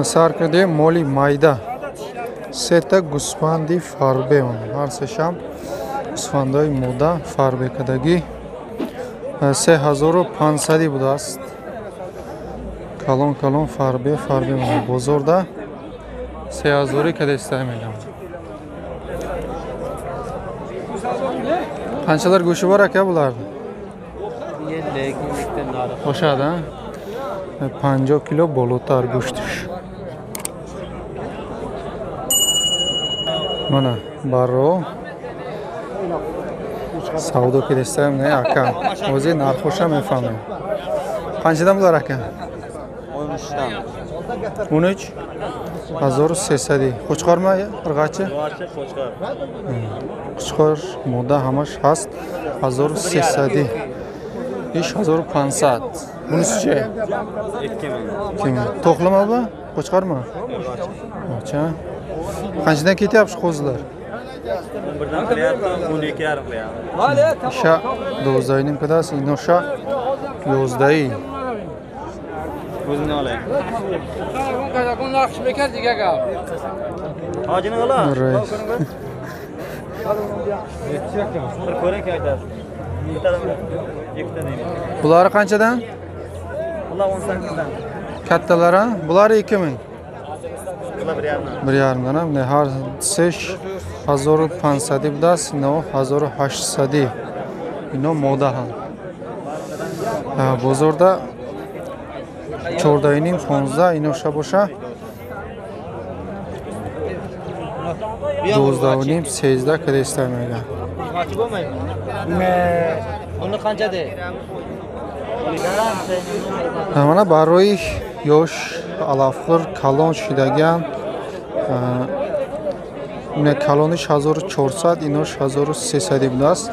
Сар кардем моли майда. Сета гӯсфанди фарбе он. Ҳар сешам гӯсфандҳои мода фарбе кардагӣ. 3500 будааст. Калон калон фарбе фарбе бозорда 3000 кадестай мегам. Qanchalar go'shti bor aka bularda? Qo'shadi, ha? 50 kilo болотар гӯштиш. Mana барро савдо кардастам, не ака. O'zi narxosha мефаҳмем. Qanchadan bular aka? 13dan. 13 1300. Qo'chqormi, irg'achi? Qo'chqor. Qo'chqor moda hamash ҳаст 1300. 5500. Bunisi-chi? 2000. 2000. To'qlimi bu? Qo'chqormi? Qo'chqor. Qanchadan ketyapti shu qo'zilar? 11dan qilyapti, 12,5 qilyapti. Isha 12.5 qadasi, inosha 11. O'zini olay. Naqsh bekar diga gap. Hojini ola. Bir ko'ring aytasiz. Ikkita deyman. Bulari qanchadan? Bular 18dan. Kattalari, bulari 2000. Bular 1,5dan. 1,5dan, bunday har sesh 1500 будааст, ино 1800. Ино мода ҳам. Бозорда 14,5 15 иноша боша 12,5 13 кадеста мега. Uni qancha de? Mana барои ёш алафхӯр калон шидаган ина калониш 1400, инош 1300 будааст.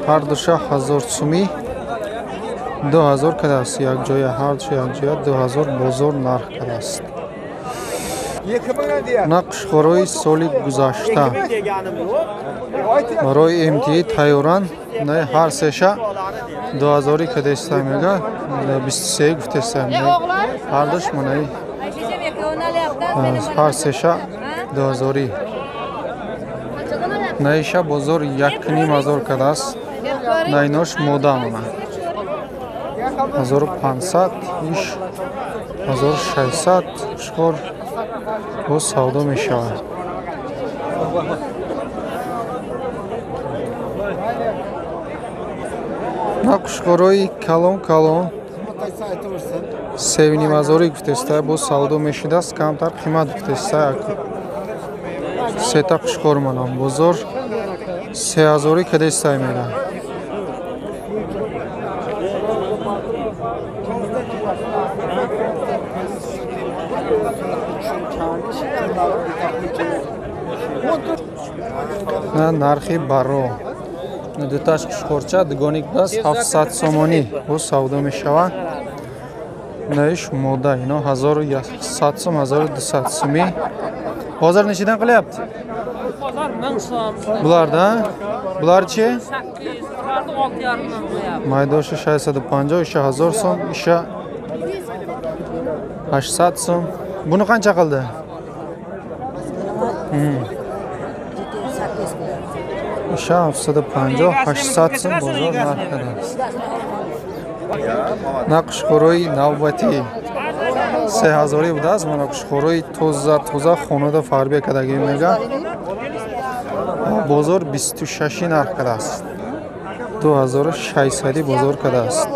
Ҳар душа 1000 сумӣ 2000 кадааст. Якҷоя ҳар душа якҷоя 2000 бозор нарх кадааст. На қушқорои соли гузашта барои МТИ тайёранд. На ҳар сеша 2000 кадеста мега, 23 гуфтеста мега. Ҳар душ манаи ҳар сеша 2000. Наиша бозор 1500 кадааст. Найнош мода мона 1500, иш 1600 қушқор боз савдо мешавад. На қушқорои калон калон 3500 гуфтеста боз савдо мешудааст, камтар қимат гуфтеста. Сета қушқор манам бозор 3000 кадестай мега. На нархи баро дуташ қушқорча дугоник будааст 700 сомонӣ боз савдо мешавад. Наиш мода ино 1100 сом, 1200 сумӣ. Bozor nechidan qilyapti? Bozor 1000 so'm. Bularda? Bularchi? 8, bularni 6,5dan qo'yapti. Maydoshi 650, isha 1000 so'm, isha 800 so'm. Buni qancha qildi? Isha 750, 800 so'm bozor narxida. На қушқорои навбатӣ 3000 будааст. Мана қушқорои тоза тоза хонада фарбе кардагӣ мега. Бозор 26 нарх кардааст. 2600 бозор кардааст.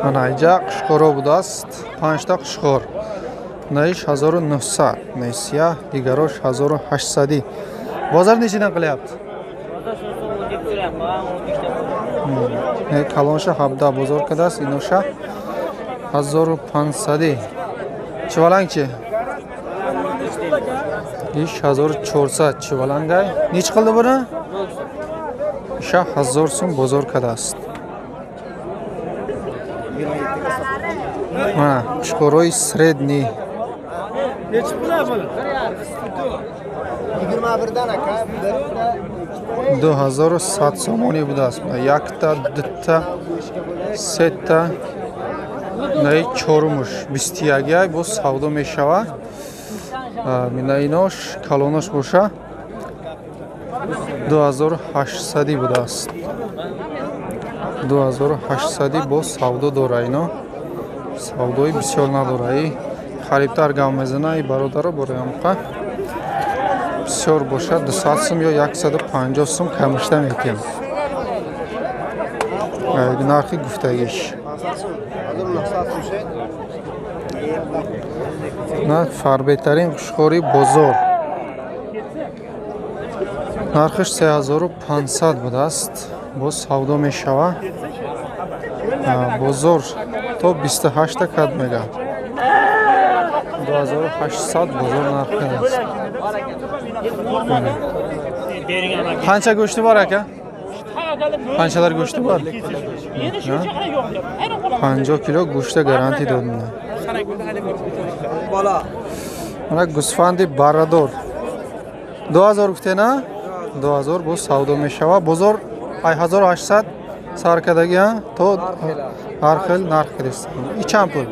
Мана инҷа қушқоро будааст. 5 та қушқор. Наиш 1900, наи сияҳ, дигарош 1800. Бозор nechidan qilyapti? Калонша 17 бозор кардааст, иноша 1500. Чивалангчи? Иш 1400 чивалангай. Nechi qildi buni? Иша 1000 сум бозор кардааст. Mana қушқорои средний. Nechi pul buni? 21dan aka. 2100 сомонӣ будааст. Якта, дута, сета, Наи чорумуш 21 боз савдо мешава. Мина инош калонош боша 2800 будааст. 2800 боз савдо дора ино. Савдои бисёр надора. И харибтар гам мезана и бародаро бораи амқа. Бисёр бошад 200 сум ё 150 сум камишта метиҳам. Нархи гуфтагиш. На фарбетарин қушқори бозор. Нархиш 3500 будааст. Боз савдо мешава. Бозор то 28 кад мега. 2800 бозор нарх аст. Қанча гӯшти бор ака? Қанчалар гӯшти бор? 50 кило гӯшта гарантӣ додем. Мана гӯсфанди барадор. 2000 гуфте на? 2000 боз савдо мешава. Бозор 1800 сар кадаги то ҳар хел нарх кирист. И чанд пул?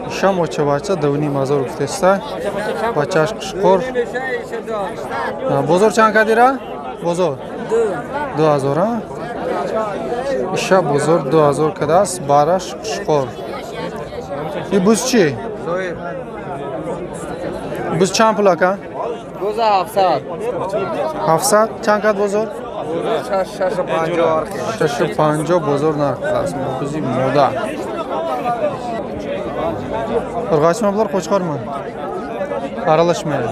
Ишам очабача 2500 гуфтеста. Бачаш қушқор. Бозор чанд кадира? Бозор 2000 а? Иша бозор 2000 кадааст, бараш қушқор. И буз чӣ? Буз чанд пул ака? 700. 700 чанд кад бозор? 650 бозор нарх аст. Бузи мода. Urg'ochmi bular, qo'chqormi? Aralashmaydi.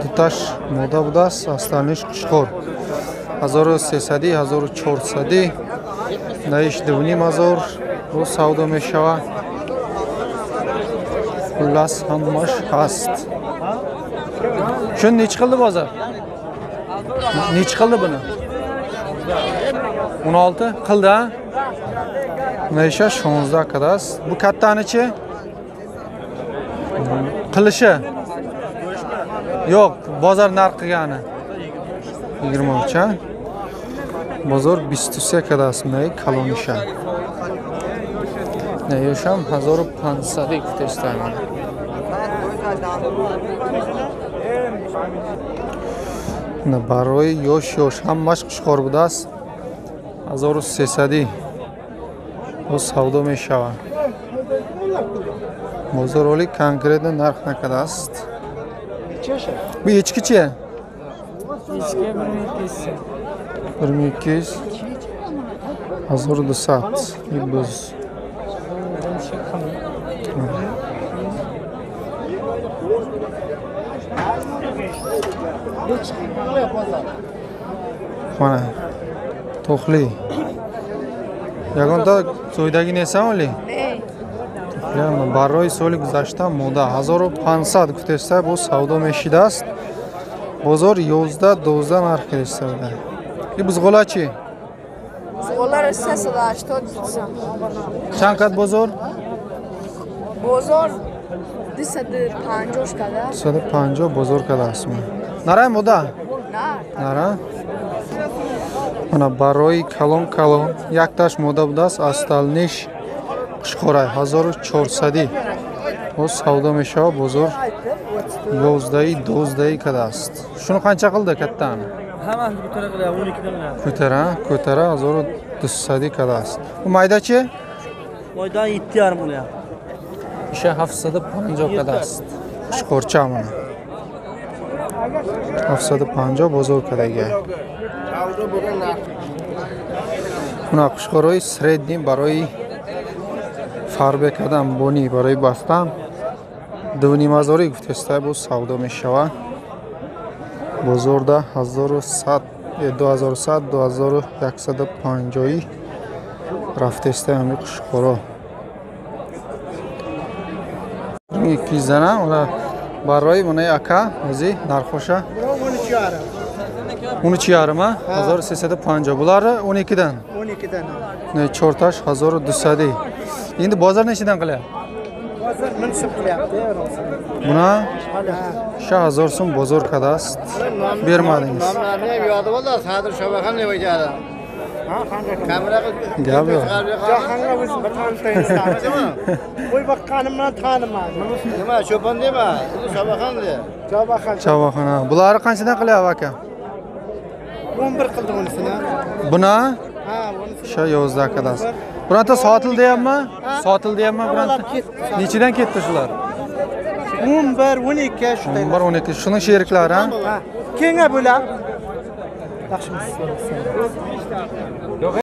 Dutash мода будааст, остальныш қушқор. 1300, 1400, наиш 2500 рӯз савдо мешава. Хуллас ҳамаш ҳаст. Shuni nechi qildi bozor? Nechi qildi buni? 16 qildi, ha? Necha 16 qadast. Bu kattanichi? Qilishi? Yo'q, bozor narx qilgani. 23 ha? Bozor 23 qadast, nay kalonisha. Neyошам 1500 гуфтестам. Барои ёш ёш ҳамаш қушқор будааст. 1300 боз савдо мешавад. Бозор оли конкретно нарх накардааст. Bu echki chi? Echki 1200. 1200. 1200. Буз. Mana to'qli. Ягонта зоидаги нестам оли? Барои соли гузашта мода 1500 гуфтеста боз савдо мешидааст. Бозор 11-12 нарх кириста буда. И бузғола чӣ? Бузғоларо 380 сом. Чанд кад бозор? Бозор 250 када. 250 бозор кадааст. Нарай мода? Нара. Мана барои калон калон якташ мода будааст, остальниш қушқорай 1400 боз савдо мешава. Бозор 11-12 кадааст. Шуни қанча қилди каттани? Ҳаммасini ko'tara qilyapti, 12 dan qilyapti. Ko'tara, ko'tara 1200 кадааст. Bu maydachi? Mayda 7,5 qilyapti. Isha 750 кадааст. Qushqorcha mana. 750 бозор кадаги. Мана қушқорҳои средний барои фарбе кардан, бонӣ барои бастан 2500 гуфтеста боз савдо мешава. Бозорда 1100, 2100, 2150 рафтеста ҳами қушқоро. Ики зана она барои монаи ака ози нархоша 13,5 а 1350. Булары 12-дан. 12-дан. Не чорташ 1200. Endi bozor nechidan qilyapti? Bozor 1000 so'm qilyapti, rosa. Buna 6000 so'm bozor кадаст. Bermadingiz. Nomlarini ham yodib oldi, Sadir Shobaxon deb aytadi. Gap yo'q. Jahonga o'zi bir tanitaymiz. Qo'y boqqanim bilan tanimadim. Nima, cho'pon dema, Shobaxon de. Shobaxon. Shobaxon. Bulari qanchadan qilyapti aka? 11 qildi unisini. Buni? Ha, unisini. Shu 11 qilasiz. Bironta sotildi hammi? Sotildi hammi bironta? Nechidan ketdi shular? 11, 12 shu. 11, 12. Shuning sheriklari, ha? Ha. Kenga bular. Yaxshimisiz?